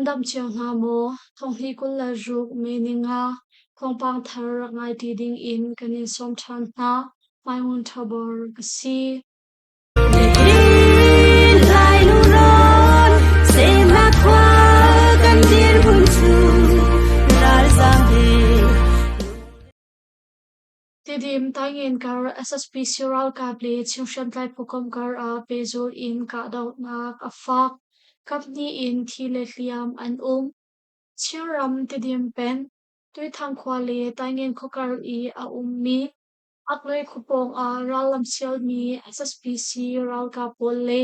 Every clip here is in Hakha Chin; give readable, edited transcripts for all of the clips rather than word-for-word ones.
dam cio hna maw? Thonghnih 26 May ninga thawngpang thar rak ngai ṭi ding in kan in sawm ṭhan hna. Hmaingun Ṭhabor ka si. Tidim Taingen kar SSPC ralkap le Chin hriamtlai phukomh kar ah pehzulh in kahdohnak a fak. Kaphnih in thi le hliam an um. Chinram Tidim peng, Tuithang khua le Taingen khuakar i a ummi Akloi khua pawng ah rallam sialmi SSPC ralkap pawl le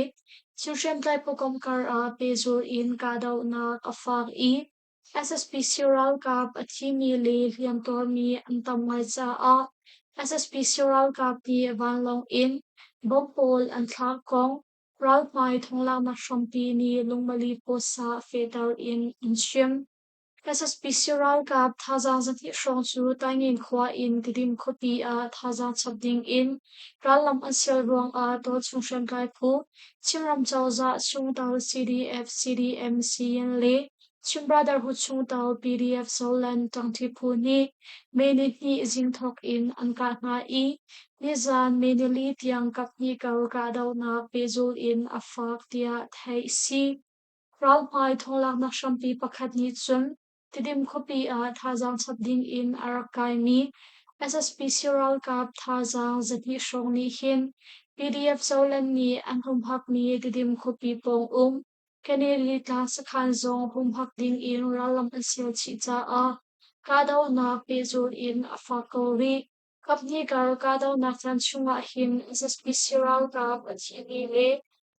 Chin hriamtlai phukomh kar ah pehzulh in kahdohnak a fak i SSPC ralkap a thimi le hliamtuarmi an tam ngai caah SSPC ralkap nih vanlawng in bomb pawl an thlak kong ralhmai thonglaknak hrampi nih lungmali pawsah fehter in an chim. SSPC ralkap thazaang 200 hrawng cu Taingen khua in Tidim khuapi ah thazaang chap ding in rallam an sial ruangah tualchung hriamtlai phu Chinram cozah chungtel CDF, CDM, CN le Chin Brotherhood chungtel PDF Zoland ṭangṭi phu nih May nihnih zingthawk in an kah hna i nizaan May nili tiang kaphnih kar kahdohnak pehzulh in a fak tiah theih a si. Ralhmai thonglaknak hrampi pakhat nih cun Tidim khuapi ah thazaang chap ding in a rak kaimi SSPC ralkap thazaang 200 hrawng nih hin PDF Zoland nih an humhakmi Tidim khuapi pawng um Kenedy tlang sakhan zong humhak ding in rallam an sial chih caah kahdohnak pehzulh in a fak ko rih. Kaphnih kar kahdohnak caan chung ah hin SSPC ralkap a thimi le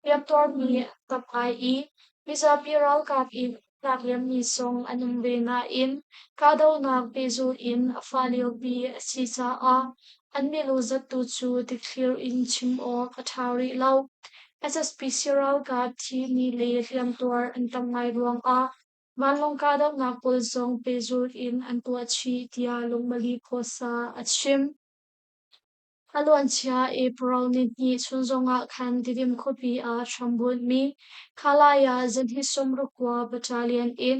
hliamtuarmi an tam ngai i mizapi ralkap in tlak liammi zong an um ve nain kahdohnak pehzulh in a fah liopi a si caah an milu zat tu cu dikthlir in chim awk a ṭha rih lo. SSPC ralkap thimi le hliamtuar an tam ngai ruangah Vanlawng kahdohnak pawl zong pehzulh in an tuah chih tiah Lungmali Khuasa a chim. A luancia April nihnih chun zongah khan Tidim khuapi ah hrambunhmi Khalaya zanhnih 69 Battalion in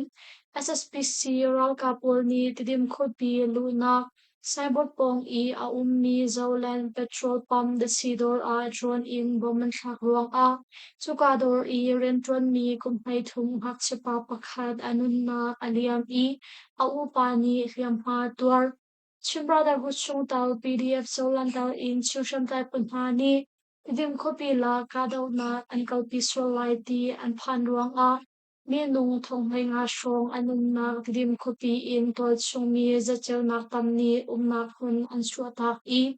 SSPC ralkap pawl nih Tidim khuapi luhnak Signboard pawng i a ummi Zoland petrol pump datsi dawr ah drone in bomb an thlak ruangah cuka dawr i rianṭuanmi kum 13 ngakchiapa pakhat a nunnak a liam i a upa nih hliamhma a tuar. Chin Brotherhood chungtel PDF Zoland in Chin hriamtlai phu hna nih Tidim khuapi lak kahdohnak an kalpi sual lai ti an phan ruangah Minung thong 15 hrawng an umnak Tidim khuapi in tualchung mi zatceunak tam nih umnak hmun an chuahtak i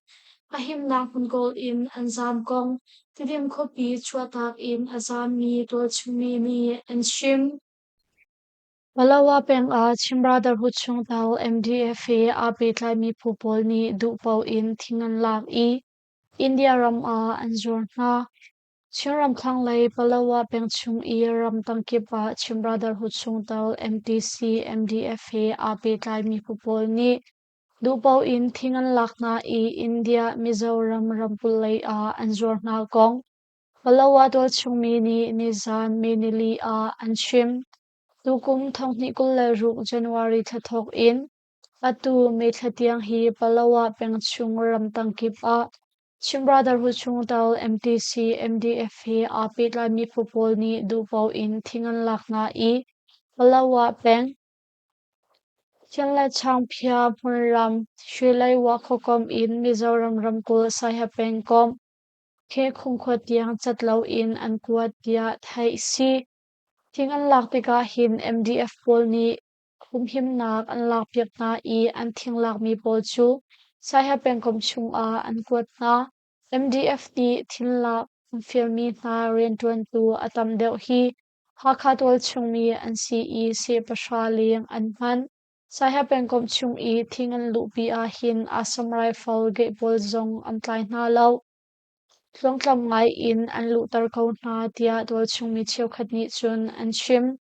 a himnak hmun kawl in an zaam kong Tidim khuapi chuahtak in a zaammi tualchung mi nih an chim. Palawa peng ah Chin Brotherhood chungtel MDF he aa pehtlaimi phu pawl nih duhpaoh in thing an lak i India ram ah an zuar hna. Chinram thlanglei Palawa peng chung i ramtang kip ah Chin Brotherhood chungtel MTC, MDF he aa pehtlaimi phu pawl nih duhpaoh in thing an lak hna i India, Mizoram ramkulh lei ah an zuar hna kong Palawa tualchungmi nih nizaan May nili ah an chim. Tukum 2026 January thla thawk in atu May thla tiang hi Palawa peng chung ramtang kip ah Chin Brotherhood chungtel MTC, MDF he aa pehtlaimi phu pawl nih duhpaoh in thing an lak hna i Palawa peng, Thian le Changphia hmunram, Shwelaywa khuakomh in Mizoram ramkulh Saiha pengkomh, Khekhung khua tiang cat loin an kuat tiah theih a si. Thing an lak tikah hin MDF pawl nih humhimnak an lakpiak hna i an thing lakmi pawl cu Saiha pengkomh chungah an kuat hna. MDF nih thinlak an fialmi hna rianṭuantu a tam deuh hi Hakha tualchung mi an si i seh pahra leng an hman. Saiha pengkomh chung i thing an luhpi ahhin Assam Rifle gate pawl zong an tlai hna lo. Tluangtlam ngai in an luhter ko hna tiah tualchung mi cheukhat nih cun an chim.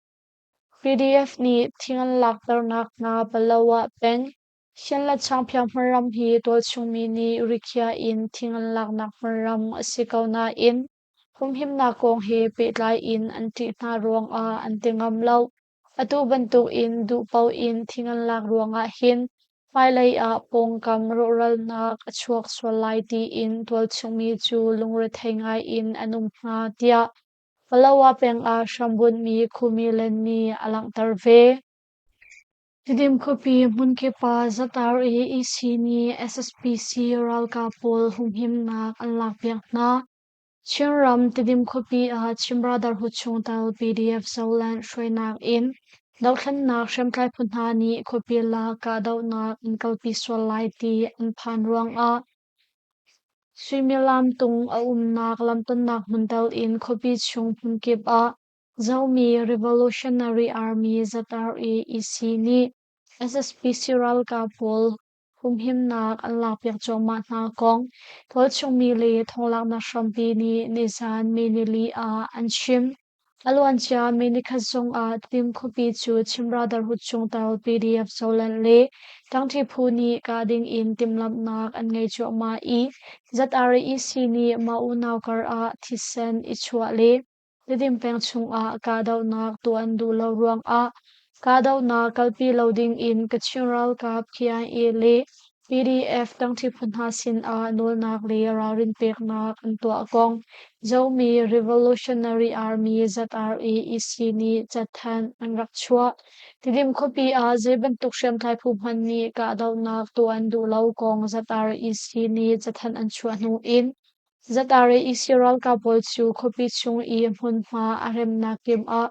PDF nih thing an lakternak hna Palawa peng, Sian le Changphiang hmunram hi tualchungmi nih rikhiah in thing an laknak hmunram a si ko nain humhimnak kong he pehtlai in an ṭih hna ruangah an ti ngam lo. Atu bantuk in duh paoh in thing an lak ruangah hin hmailei ah pawngkam rawhralnak a chuak sual lai tiin tualchung mi cu lungrethei ngai in an um hnga tiah Palawa peng ah hrambunhmi Khumi Len nih a langhter ve. Tidim khuapi hmunkip ah zatar i EC nih SSPC ralkap pawl humhimnak an lakpiak hna. Chinram Tidim khuapi ah Chin Brotherhood chungtel PDF Zoland hruainak in dohthlennak hriamtlai phu hna nih khuapi lak kahdohnak an kalpi sual lai ti an phan ruangah suimilam tung a umnak lamtonnak hmun tel in khuapi chung hmunkip ah Zomi Revolutionary Army ZRA-EC nih SSPC ralkap pawl humhimnak an lakpiak cuahmah hna kong tualchungmi le thonglaknak hrampi nih nizan May nili ah an chim. A luancia May nikhat zongah Tidim khuapi cu Chin Brotherhood chungtel PDF Zoland le ṭangṭi phu nih kah ding in timhlamhnak an ngei cuahmah i ZRA-EC nih mah unau kar ah thisen i chuah le Tidim peng chungah kahdohnak tuah an duh lo ruangah kahdohnak kalpi lo dingin Kachin ralkap KIA le PDF ṭangṭi phu hna sinah nawlnak le ralrin peknak an tuah kong Zomi Revolutionary Army ZRA-EC nih cathanh an rak chuah. Tidim khuapi ah zei bantuk hriamtlai phu hmanh nih kahdohnak tuah an duh lo kong ZRA-EC nih cathanh an chuah hnu in ZRA-EC ralkap pawl cu khuapi chung i hmunhma a remnak kip ah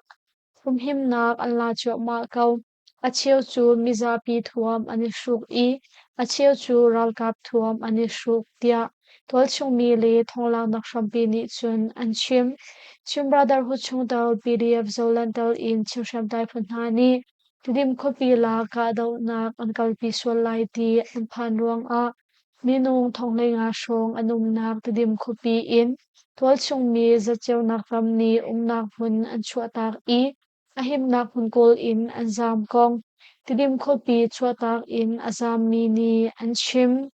humhimnak an la cuahmah ko. A cheu cu mizapi thuam an i hruk i a cheu cu ralkap thuam an i hruk, tiah tualchungmi le thonglaknak hrampi nih cun an chim. Chin Brotherhood chungtel PDF Zoland tel in Chin hriamtlai phu hna nih Tidim khuapi lak kahdohnak an kalpi sual lai ti an phan ruangah minung 15,000 hrawng an umnak Tidim khuapi in tualchungmi zatceunak ram nih umnak hmun an chuahtak i a himnak hmun kawl in an zaam kong Tidim khuapi chuahtak in a zaammi nih an chim.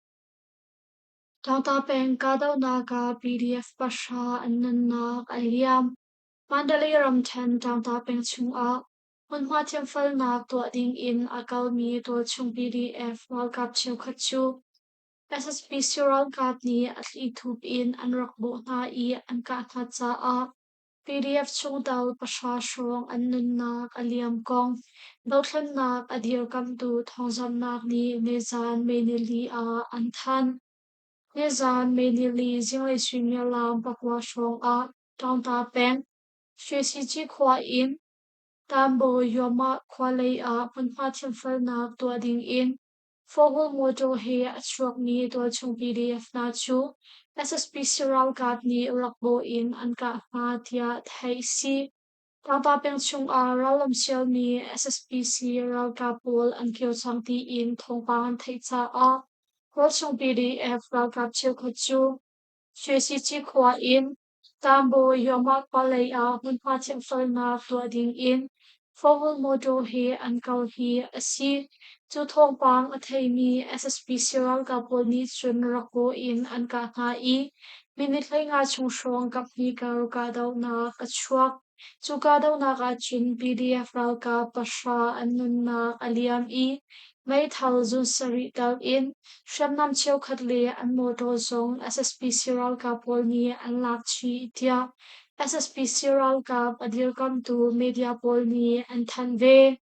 Tlangta peng kahdohnak ah PDF 0 an nunnak a liam. Mandalay ramṭhen Tlangta peng chungah hmunhma thiamfalnak tuah dingin a kalmi tualchung PDF ralkap cheukhat cu SSPC ralkap nih a thlithup in an rak bawh hna i an kah hna caah PDF chungtel 0 hrawng an nunnak a liam kong dothlennak a dirkamhtu thawngzamhnak nih nizan May nili ah an thanh. Nizan May nili zinglei suimilam 9 hrawng ah Taungta peng, Shwesiji khua in Tambo Yoma khua lei ah hmunhma thiamfelnak tuah ding in Four-wheel motor he a chuakmi tualchung PDF hna cu SSPC ralkap nih rak bawh in an kah hna tiah theih a si. Tlangta peng chungah rallam sialmi SSPC ralkap pawl an kir cang tiin thawngpang an theih caah tualchung PDF ralkap cheukhat cu Shwesiji khua in Tambo Yoma khua lei ah hmunhma thianhfelnak tuah ding in four-wheel motor he an kal hi a si. Cu thawngpang a theimi SSPC ralkap pawl nih cun rak bawh in an kah hna i minute 15 chung hrawng kaphnih kar kahdohnak a chuak. Cu kahdohnak ahcun PDF ralkap 0 an nunnak a liam i meithal zun sarih tal in hriamnam cheukhat le an motor zong SSPC ralkap pawl nih an lak chih tiah SSPC ralkap a dirkamtu media pawl nih an thanh ve.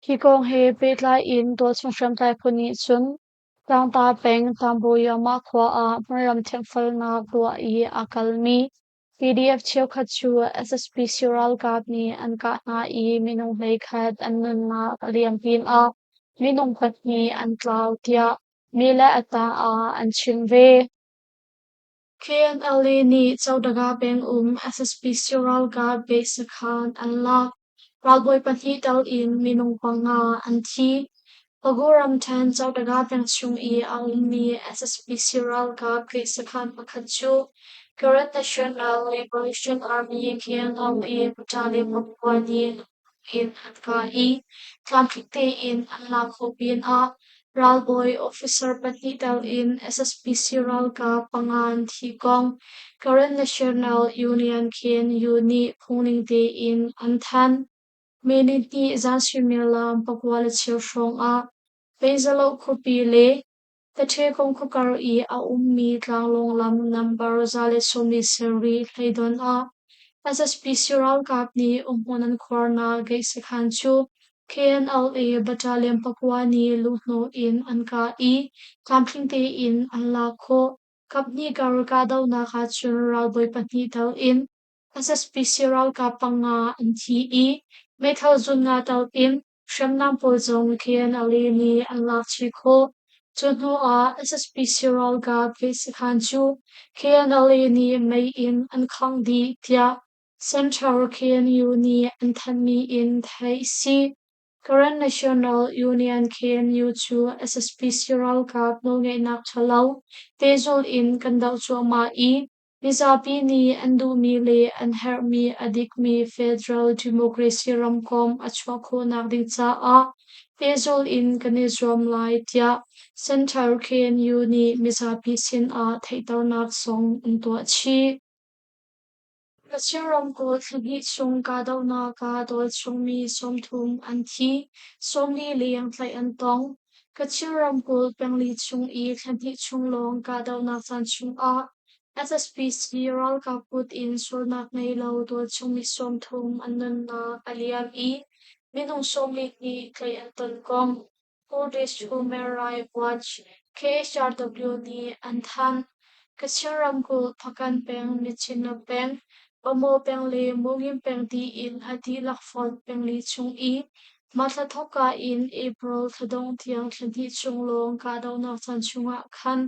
Hi kong he pehtlai in tualchung hriamtlai phu nih cun Tlangta peng Tamboyama khua ah hmunram thianhfelnak tuah i aa kalmi PDF cheukhat cu SSPC ralkap nih an kah hna i minung 11 an nunnak a liam pinah minung 2 an tlau tiah mi le a ta ah an chim ve. KNLA nih Codaga peng um SSPC ralkap base sakhan an lak. Ralbawi 2 tel in minung 5 an thi. Pagu ramṭhen Codaga peng chung i a ummi SSPC ralkap base sakhan pakhat cu Karen National Liberation Army KNLA battalion 9 nih in an kah i tlamtling tein an lak khawh pinah ralbawi officer 2 tel in SSPC ralkap 5 an thi kong Karen National Union KNU nih phungning tein an thanh. May nihnih zan suimilam 9:15 hrawng ah Peizaloh khuapi le Taṭhekung khuakar i a ummi tlanglawng lam nambar 117 hleidon ah SSPC ralkap nih umhmun an khuarnak gate sakhan cu KNLA Battalion 9 nih luhhnawh in an kah i tlamtling tein an lak khawh. Kaphnih kar kahdohnak ahcun ralbawi pahnih tel in SSPC ralkap panga an thi i meithal zun nga tel in hriamnam pawl zong KNLA nih an lak chih khawh. Cu hnu ah SSPC ralkap gate sakhan cu KNLA nih mei in an khangh dih tiah Central KNU nih an thanhmi in theih a si. Karen National Union KNU cu SSPC ralkap nawlngeihnak ṭhalo pehzulh in kan doh cuahmah i mizapi nih an duhmi le an herhmi a dikmi federal democracy ramkomh a chuah khawhnak ding caah pehzulh in kan i zuam lai tiah Central KNU nih mizapi sin ah theihternak zong an tuah chih. Kachin ramkulh thlahnih chung kahdohnak ah tualchungmi 30 an thi, 40 leng tlaih an tong. Kachin ramkulh pengli chung i thlahnih chung lawng kahdohnak caan chungah SSPC ralkap kut in sualnak ngei lo tualchungmi 30 an nunnak a liam i minung 42 tlaih an ton kong Kurdish Human Rights Watch KHRW nih an thanh. Kachin ramkulh Hpakant peng, Myitkyina peng, Bamaw peng le Mungin peng tiin a dihlak fonh pengli chung i mah thla thawkka in April thla dongh tiang thla hnih chung lawng kahdohnak caan chungah khan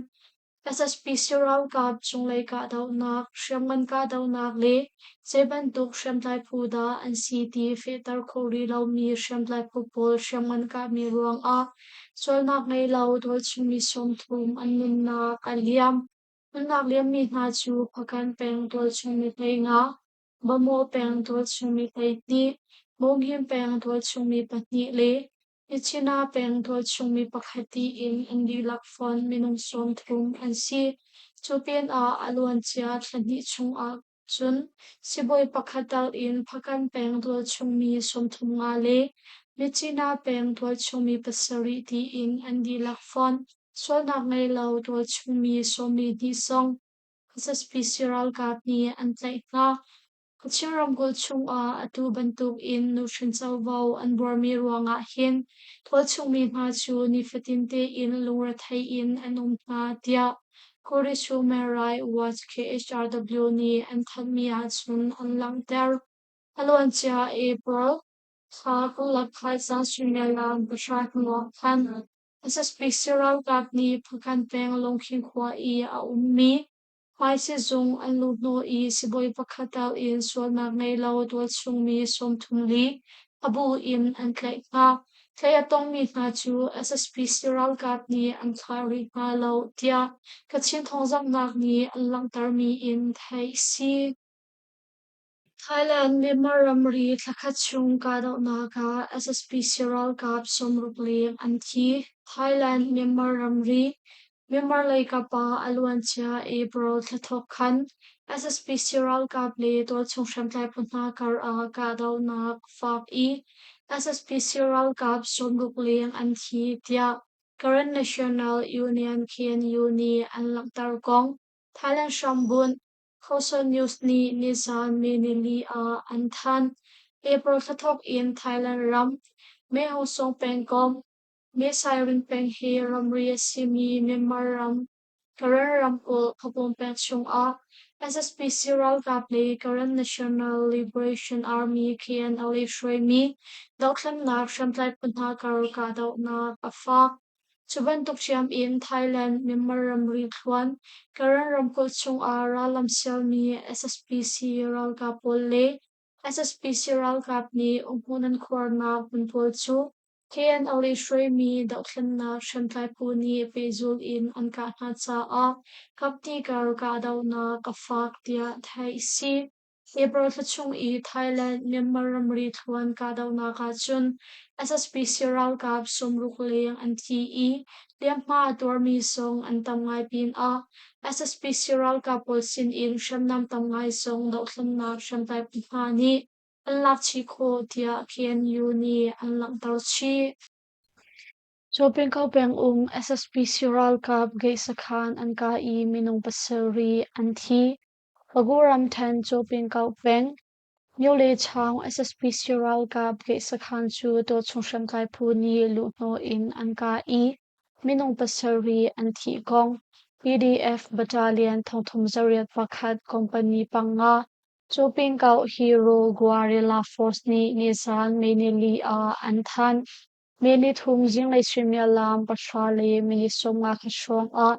SSPC ralkap cunglei kahdohnak, hriamngan kahdohnak le zeibantuk hriamtlai phu dah an si ti fehter khawh rih lomi hriamtlai phu pawl hriamngan kahmi ruangah sualnak ngei lo tualchungmi 30 an nunnak a liam. Nunnak liammi hna cu Hpakant peng tualchungmi 15, Bamaw peng tualchungmi 12, Munghin peng tualchungmi pahnih le Myitkyina peng tualchungmi pakhat tiin an dihlak fonh minung 30 an si. Cu pinah a luancia thla hnih chungah cun sibawi pakhat tal in Hpakant peng tualchungmi 35 le Myitkyina peng tualchungmi pasarih tiin an dihlak fonh sualnak ngei lo tualchungmi 42 zong SSPC ralkap nih an tlaih hna. Kachin ramkulh chungah atu bantukin nuhrin covo an buarmi ruangah hin tualchungmi hna cu nifatin tein lungrethei in an um hna, tiah Kurdish Human Rights Watch KHRW nih an thanhmi ahcun an langhter. A luancia April thla 21 zan suimilam 9 hnuah khan SSPC ralkap nih Hpakant peng Lungkhing khua i a ummi Hmaisizung an luh hnawh i sibawi pakhat tal in sualnak ngei lo tualchungmi 34 a bu in an tlaih hna. Tlaih a tongmi hna cu SSPC ralkap nih an thlah rih hna lo tiah Kachin thawngzamhnak nih an langhtermi in theih a si. Thailand-Myanmar ramri thlakhat chung kahdohnak ah SSPC ralkap 60 leng an thi. Thailand-Myanmar ramri Myanmar leikap ah a luancia April thla thawk khan SSPC ralkap le tualchung hriamtlai phu hna kar ah kahdohnak fak i SSPC ralkap 60 leng an thi tiah Karen National Union KNU nih an langhter kong Thailand hrambunh Khuasaw News nih nizan May nili ah an thanh. April thla thawk in Thailand ram Mae Hong Son pengkomh Mae Sairin peng hi ramri a simi Myanmar ram Karen ramkulh Khuapum peng chungah SSPC ralkap le Karen National Liberation Army KNLA hruaimi dothlennak hriamtlai phu hna kar kahdohnak a fak. Cu bantuk ṭhiam in Thailand Myanmar ramri thluan Karen ramkulh chungah rallam sialmi SSPC ralkap pawl le SSPC ralkap nih umhmun an khuarnak hmun pawl cu KNLA hruaimi dohthlennak hriamtlai phu nih pehzulh in an kah hna caah kapti kar kahdohnak a fak tiah theih a si. April thla chung i Thailand-Myanmar ramri thluan kahdohnak ahcun SSPC ralkap 60 leng an thi i hliamhma a tuarmi zong an tam ngai pinah SSPC ralkap pawl sinin hriamnam tam ngai zong dohthlennak hriamtlai phu hna nih an lak chih khawh tiah KNU nih an langhter chih. Cawpengko pengum SSPC ralkap gate sakhan an kah i minung pasarih an thi. Pagu ramṭhen Cawpengko peng Myo le Chaung SSPC ralkap gate sakhan cu tualchung hriamtlai phu nih luhhnawh in an kah i minung pasarih an thih kong PDF Battalion 3801 Company 5 Cawpengko Hero Guerrilla Force nih nizan May nili ah an thanh. May nithum zinglei suimilam 9 le minit 51 hrawng ah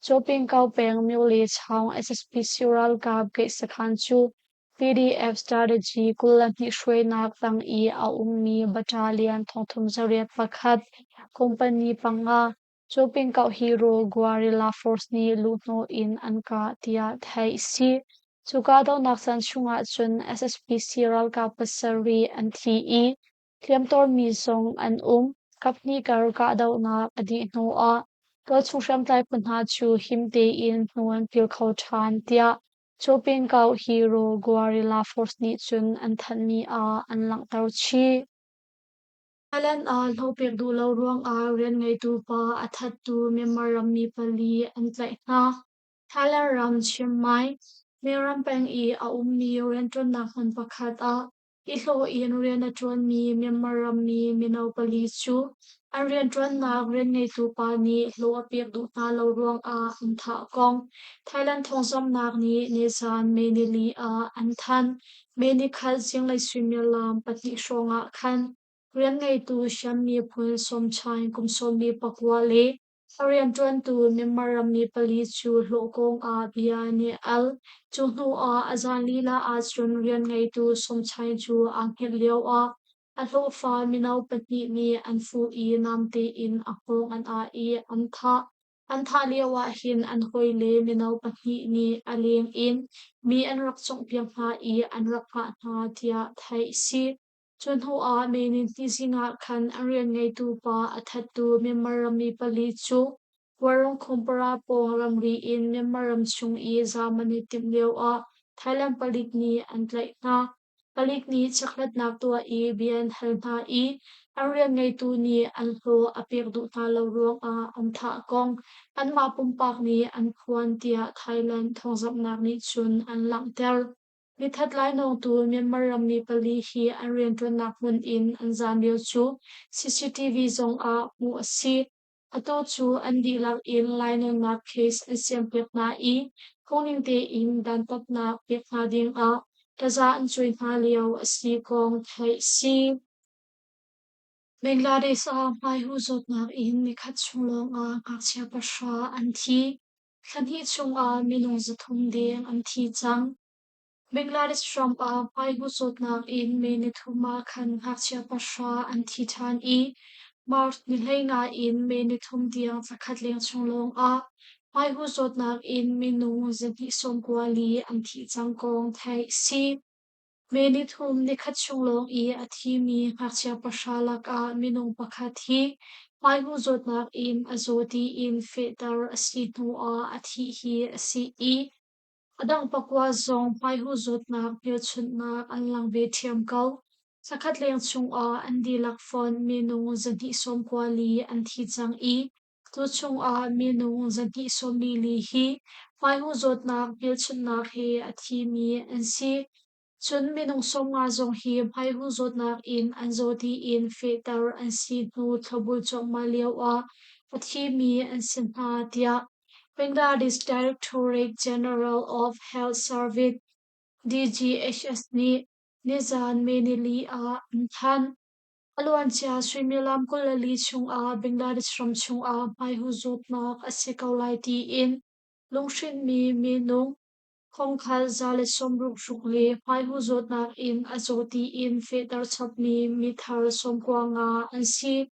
Cawpengko peng Myo le Chaung SSPC ralkap gate sakhan cu PDF strategy 22 hruainak tang i a ummi Battalion 3801 Company 5 Cawpengko Hero Guerrilla Force nih luhhnawh in an kah tiah theih a si. Cu kahdohnak caan chungah cun SSPC ralkap pasarih an thi i hliamtuarmi zong an um. Kaphnih kar kahdohnak a dih hnuah tualchung hriamtlai phu hna cu him tein hnu an kir kho ṭhan tiah Cawpengko Hero Guerrilla Force nih cun an thanhmi ah an langhter chih. Thailand ah hlawhpek duh lo ruangah rian ngeitu pa a thattu Myanmar rammi pali an tlaih hna. Thailand ram Chiang Mai, Myanmar peng i a ummi rianṭuannak hmun pakhat ah i hlawh in rian a ṭuanmi Myanmar rammi mino pali cu an rianṭuannak rian ngeitu pa nih hlawh a pek duh hna lo ruangah an thah kong Thailand thawngzamhnak nih nizan May nili ah an thanh. May nikhat zinglei suimilam 2 hrawng ah khan rian ngeitu Shan miphun Somchai kum 19 le a rianṭuantu Myanmar rammi pali cu hlawh kong ah bia an i al. Cu hnu ah a zan lila ahcun rian ngeitu Somchai cu aa hngilh lioah a hlawhfa mino pahnih nih an fuh i namte in a hngawng an ah i an thah. An thah lioah hin an hawile mino pahnih nih a leng in mi an rak cawnghpiak hna i an rak hngah hna tiah theih a si. Cu hnuah May ni zing ah khan an rian ngeitu pa a thattu Myanmar rammi pali cu Warung Khumpara pawng ramri in Myanmar ram chung i zaam an i timh lioah Thailand palik nih an tlaih hna. Palik nih chekhlatnak tuah i bia an hal hna i an rian ngeitu nih an hlawh a pek duh hna lo ruangah an thah kong anmah pumpak nih an phuan tiah Thailand thawngzamhnak nih cun an langhter. Mithat lainawngtu Myanmar rammi pali hi an rianṭuannak hmun in an zaam lio cu CCTV zong ah hmuh a si. Atu cu an dihlak in lainawnnak case an siampiak hna i phungning tein dantatnak pek hna dingah taza an cuai hna lio a si kong theih a si. Bangladesh ah hmaihuh zawtnak in nikhat chung lawngah ngakchia 9 an thi. Thla hnih chungah minung 300 deng an thi cang. Bangladesh ram ah hmaihuh zawtnak in May nithum ah khan ngakchia 9 an thi ṭhan i March ni 15 in May nithum tiang thlakhat leng chung lawngah hmaihuh zawtnak in minung 294 an thih cang kong theih a si. May nithum nikhat chung lawng i a thimi ngakchia 9 lakah minung pakhat hi hmaihuh zawtnak in a zaw tiin fehter a si hnuah a thih hi a si i a dang pakua zong hmaihuh zawtnak hmelchunhnak an lang ve ṭhiam ko. Thlakhat leng chungah an dihlak fonh minung 294 an thi cang i tu chungah minung 244 hi hmaihuh zawtnak hmelchunhnak he a thimi an si. Cun minung 50 zong hi hmaihuh zawtnak in an zaw tiin fehter an si hnu thlopbul cuahmah lioah a thimi an si hna tiah Bangladesh Directorate General of Health Service DGHS nih nizan May nili ah an thanh. A luancia suimilam 24 chungah Bangladesh ram chungah hmaihuh zawtnak a si ko lai tiin lunghrinhmi minung thongkhat 166 le hmaihuh zawtnak in a zaw tiin fehter chapmi mithar 95 an si.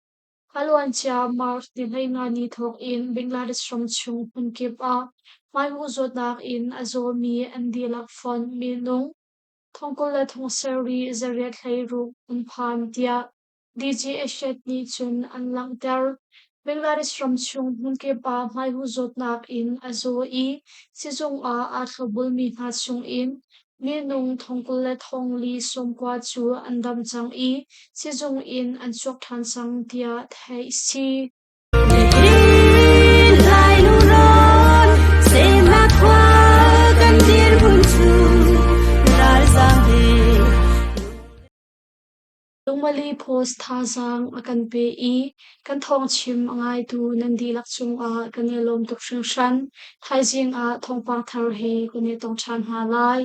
A luancia March ni 15 ni thawk in Bangladesh ram chung hmunkip ah hmaihuh zawtnak in a zawmi an dihlak fonh minung 27,816 an phan tiah DGHS nih cun an langhter. Bangladesh ram chung hmunkip ah hmaihuh zawtnak in a zaw i sizung ah aa thlopbulmi hna chungin Minung thong 20 le thong li 90 cu an dam cang i sizung in an chuak ṭhan cang tiah theih a si. Lungmali Post thazaang a kan pe i kan thawngchim a ngaitu nan dihlak cungah kan i lawm tuk hringhran. Thaizing ah thawngpang thar he kan i tong ṭhan hna lai.